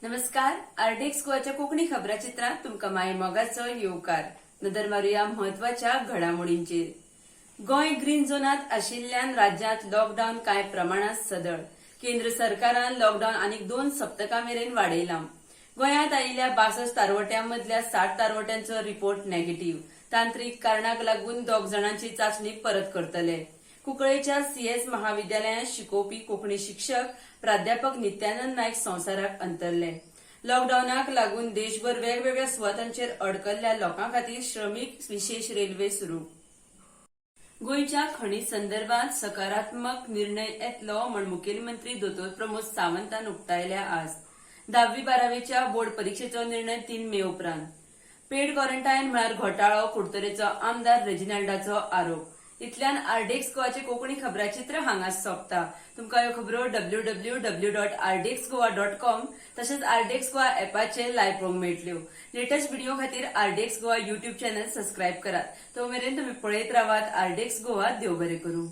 नमस्कार, आरडीएक्स गोवाच्या कोंकणी खबराचित्रांत तुमकां माय मोगाचो येवकार. नदर मारुया म्हत्वाच्या घडामोडींचेर. गोंय ग्रीन झोनांत आशिल्ल्यान राज्यांत लॉकडावन कांय प्रमाणांत सदळ. केंद्र सरकारान लॉकडावन आनीक 2 सप्तकां मेरेन वाडयलां. गोंयांत आयिल्ल्या 62 तारवट्यां मदल्या 60 तारवट्यांचो रिपोर्ट नेगेटिव्ह. तांत्रीक कारणाक लागून 2 जाणांची चांचणी परत करतले. कुंकळेच्या सीएस महाविद्यालयांत शिकोवपी कोंकणी शिक्षक प्राध्यापक नित्यानंद नायक संवसाराक अंतरले. लॉकडावनाक लागून देशभर वेगवेगळ्या सुवातांचेर अडकल्ल्या लोकां खातीर श्रमीक विशेश रेल्वे सुरू. गोंयच्या खणी संदर्भात सकारात्मक निर्णय येतलो म्हण मुखेलमंत्री दोतोर प्रमोद सावंतान उक्तायल्या आज. 10वी 12वीच्या बोर्ड परिक्षेचो निर्णय 3 मे उपरांत. पेड क्वॉरंटायन म्हळ्यार घोटाळो, कुडतरेचो आमदार रेजिनाल्डाचो आरोप. इतल्यान आरडीएक्स गोवाचे कोंकणी खबराचित्र हांगा सोंपता. तुमकां ह्यो खबरो www.rdxgoa.com तशेंच आरडीएक्स गोवा एपाचेर लायव्ह पळोवंक मेळटल्यो. लेटस्ट व्हिडिओ खातीर RDX Goa YouTube channel subscribe करात. तो मेरेन तुमी पळयत रावात आरडीएक्स गोवा. देव बरें करूं.